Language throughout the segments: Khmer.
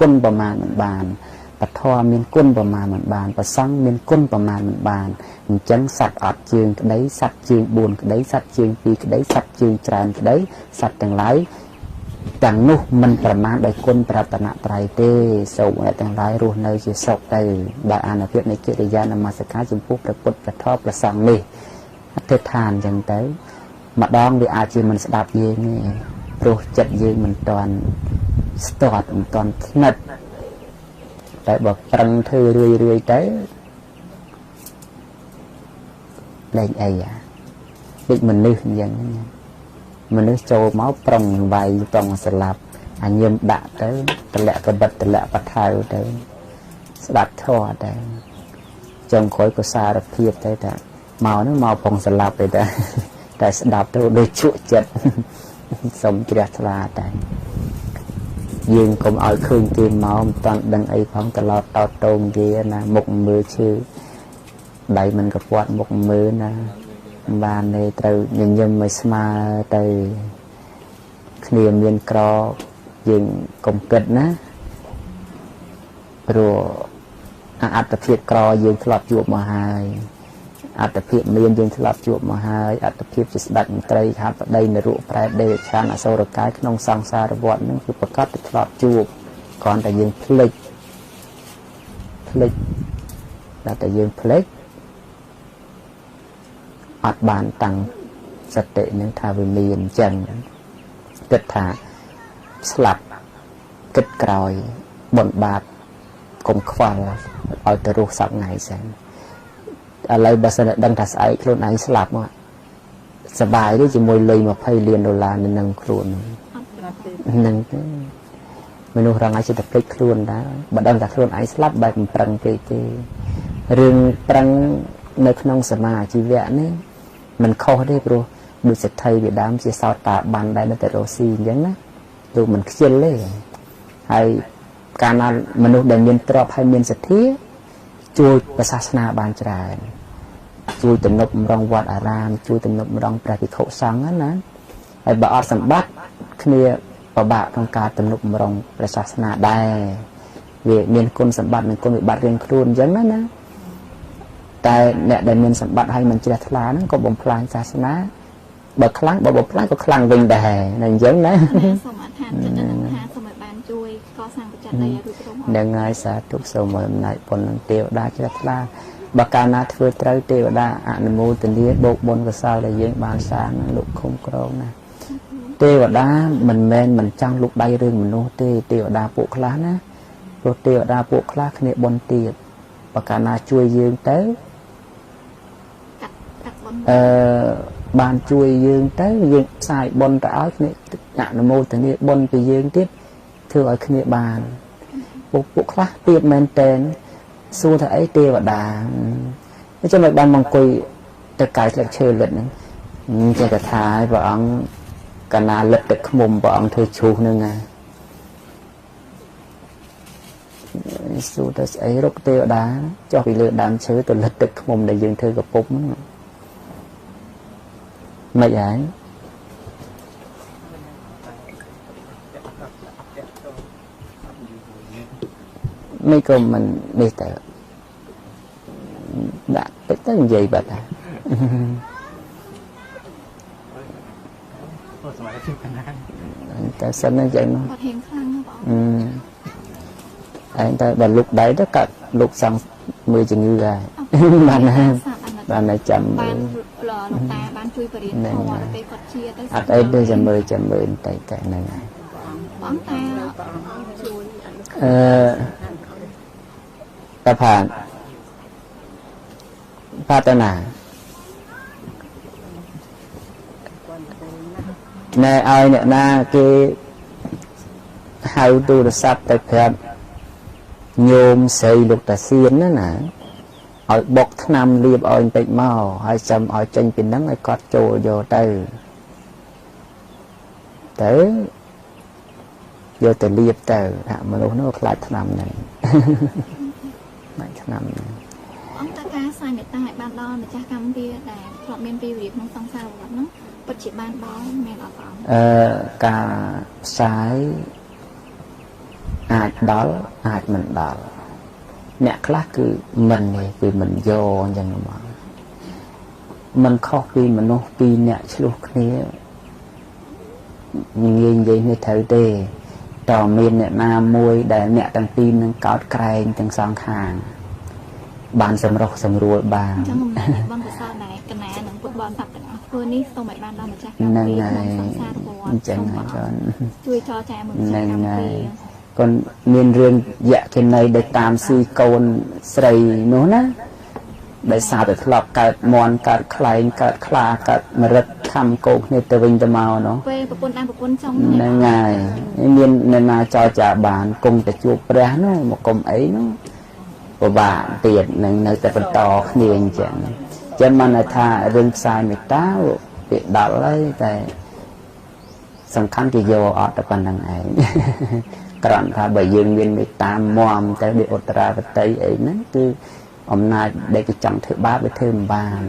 គុណប្រមាណមិនបានពធមានគុណប្រមាណមិនបានប្រសង្ឃមានគុណប្រមាណមិនបានអញ្ចឹងសត្វអត់ជើងក្តីសត្វជើង4ក្តីសត្វជើង2ក្តីសត្វជើងច្រើនក្តីសត្វទាំងឡាយទាំងនោះមិនប្រមាណដោយគុណប្រតនត្រ័យទេសូមអ្នកទាំងឡាយរស់នៅជាសុខទៅដោយអានុភាពនៃកិរិយានមស្ការចំពោះព្រះពុទ្ធព្រះធម៌ព្រះសង្ឃនេះអធិដ្ឋានអញ្ចឹងទៅម្ដងវាអាចជាមិនស្ដាប់យើងទេព្រោះចិត្តយើងមិនទាន់ស្ទាត់មិនទាន់ស្និទ្ធតែបើប្រឹងធ្វើរឿយរឿយទៅលែងអីអាដូចមនុស្សអញ្ចឹងមនុស្សចូលមកប្រុងវាយប្រុងស្លាប់អាញឹមដាក់ទៅតម្លាក់កបិតតម្លាក់បថៅទៅស្ដាប់ធម៌ទៅចុងក្រោយក៏សារភាពទៅថាមកហ្នឹងមកប្រុងស្លាប់ទៅតែស្ដាប់ទៅដូចជក់ចិត្តសុំជ្រះថ្លាតែយើងកុំឲ្យឃើញគេមកមិនតាន់ដឹងអីផងត្រឡប់តោតតោងគេណាមុខមើលឈឺដៃមិនកពាត់មុខមើលណាបានទេត្រូវញញឹមឲ្យស្មើទៅគ្នាមានក្រយើងកុំគិតណាព្រោះអត្តភាពក្រយើងធ្លាប់ជួបមកហើយអត្តភាពមានយើងធ្លាប់ជួបមកហើយអត្តភាពជាស្ដេចមន្ត្រីហបតីនរុប្រែតដេរឆានអសុរកាយក្នុងសង្សារវដ្តហ្នឹងគឺប្រកាសតែធ្លាប់ជួបគ្រាន់តែយើងភ្លេចភ្លេចតែយើងភ្លេចអត់បានតាំងសតិនឹងថាវាមានអញ្ចឹងគិតថាស្លាប់គិតក្រោយបុណ្យបាបកុំខ្វល់ឲ្យទៅរស់សប្ថ្ងៃសិនឥឡូវបើសិនតែដឹងថាស្អែកខ្លួនឯងស្លាប់មកសបាយទេជាមួយលុយ20លានដុល្លារនៅនឹងខ្លួនហ្នឹងទេមនុស្សរងឲ្យចិត្តតែភ្លេចខ្លួនដែរបើដឹងថាខ្លួនឯងស្លាប់បែបមិនប្រឹងពេកទេរឿងប្រឹងនៅក្នុងសមាជីវៈនេះមិនខុសទេព្រោះដូចសេដ្ឋីវាដើមជាសោតាបានដែរនៅតែរស់ស៊ីអញ្ចឹងណាលោកមិនខ្ជិលទេហើយកាលណាមនុស្សដែលមានទ្រព្យហើយមានសទ្ធាជួយព្រះសាសនាបានច្រើនជួយទំនប់បំរុងវត្តអារាមជួយទំនប់បំរុងព្រះភិក្ខុសង្ឃណាហើយបើអត់សម្បត្តិគ្នាពិបាកក្នុងការទំនប់បំរុងព្រះសាសនាដែរវាមានគុណសម្បត្តិនិងគុណវិបត្តិរៀងខ្លួនអញ្ចឹងណាតែអ្នកដែលមានសម្បត្តិហើយមិនជ្រះថ្លាហ្នឹងក៏បំផ្លាញសាសនាបើខ្លាំងបើបំផ្លាញក៏ខ្លាំងវិញដែរណាអញ្ចឹងណាសូមអធិដ្ឋានចិត្តនឹងថាសូមឲ្យបានជួយកសាងបច្ច័យឲ្យរួចរងហ្នឹងហើយសាធុសូមឲ្យអំណាចបុណ្យនឹងទេវតាជ្រះថ្លាបើកាលណាធ្វើត្រូវទេវតាអនុមោទនាបូកបុណ្យកុសលដែលយើងបានសាងនឹងលោកឃុំក្រងណាទេវតាមិនមែនមិនចង់លុកដៃរឿងមនុស្សទេទេវតាពួកខ្លះណាព្រោះទេវតាពួកខ្លះគ្នាបុណ្យទៀតបើកាលណាជួយយើងទៅបានជួយយើងទៅយើងផ្សាយបុណ្យទៅឲ្យគ្នាអនុមោទនាបុណ្យពីយើងទៀតធ្វើឲ្យគ្នាបានពួកខ្លះទៀតមែនតែនសួរថាអីទេវតាអញ្ចឹងមិនបានមកអង្គុយទៅកាយស្លឹកឈើលិតហ្នឹងចេះតែថាឲ្យព្រះអង្គកាលណាលិតទឹកឃ្មុំព្រះអង្គធ្វើជ្រុះហ្នឹងណាសួរទៅស្អីរុកទេវតាចុះពីលើដើមឈើទៅលិតទឹកឃ្មុំដែលយើងធ្វើកពុបហ្នឹងមិនហើយមិនក៏មិននេះទៅដាក់តិចទៅនិយាយបាត់ហើយតែសិនហ្នឹងចឹងអត់ហ៊ានខ្លាំងណាបងឯងតែបើលុកដៃទៅកាត់លុកសង្ឃមើលជំងឺហើយបានហើយបានតែចាំបានលោកតាបានជួយបរិញ្ញាធម៌ដល់ពេលគាត់ជាទៅអត់អីទេចាំមើលបន្តិចតែហ្នឹងហើយបងតាតាផានផាតណាណែឲ្យអ្នកណាគេហៅទូរស័ព្ទទៅប្រាប់ញោមស្រីលោកតាសៀនណាណាឲ្យបុកថ្នាំលាបឲ្យបន្តិចមកហើយចាំឲ្យចេញពីហ្នឹងឲ្យគាត់ចូលយកទៅទៅយកទៅលាបទៅថាមនុស្សនោះខ្លាចថ្នាំហ្នឹងខ្លាចថ្នាំហ្នឹងអង្គការសាយមេត្តាឲ្យបានដល់ម្ចាស់កម្មវិធីដែលធ្លាប់មានពីវិរិយក្នុងសង្សារវដ្តហ្នឹងពិតជាបានដល់មែនអត់បងការផ្សាយ អាចដល់អាចមិនដល់អ្នកខ្លះគឺមិនទេគឺមិនយកអញ្ចឹងហ្មងមិនខុសពីមនុស្សពីរអ្នកឆ្លោះគ្នាងាយនិយាយនេះត្រូវទេតើមានអ្នកណាមួយដែលអ្នកទាំងពីរនឹងកោតក្រែងទាំងសងខាងបានសម្រុះសម្រួលបាន អញ្ចឹងបងកុសលដែរកណានឹងពុទ្ធបរិស័ទទាំងអស់ធ្វើនេះសូមឲ្យបានដល់ម្ចាស់កម្មវិធីក្នុងសង្សារវដ្ត អញ្ចឹងហើយកូន ជួយចរចាមួយម្ចាស់កម្មវិធី កូនមានរឿងយៈគណីដែលតាមស៊ីកូនស្រីនោះណាដែលសារតែធ្លាប់កើតមន់កើតខ្លែងកើតខ្លាកើតមរិតខំកោគ្នាទៅវិញទៅមកនោះ ពេលប្រពន្ធតាមប្រពន្ធចង់ ហ្នឹងហើយមានអ្នកណាចរចាបានគង់តែជួបព្រះនោះមកគុំអីនោះពិបាកទៀតនឹងនៅតែបន្តគ្នាអញ្ចឹងចឹងមិនថារឿងផ្សាយមេត្តាវាដល់ហើយតែសំខាន់គេយកអត់តែប៉ុណ្្នឹងឯងគ្រាន់ថាបើយើងមានមេត្តាមមទៅដូចឧត្តរាវតីអីហ្នឹងគឺអំណាចដែលគេចង់ធ្វើបាបវាធ្វើមិនបាន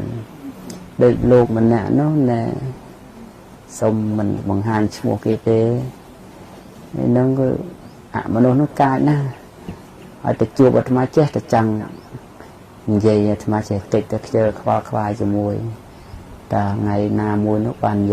ដូចលោកម្នាក់នោះណែសុំមិនបង្ហាញឈ្មោះគេទេហ្នឹងគឺអមនុស្សនោះកាចណាស់ហើយទៅជួបអាត្មាចេះតែចង់និយាយអាត្មាចេះតិចទៅខ្ជិលខ្វល់ខ្វាយជាមួយតើថ្ងៃណាមួយនោះបាននិយាយ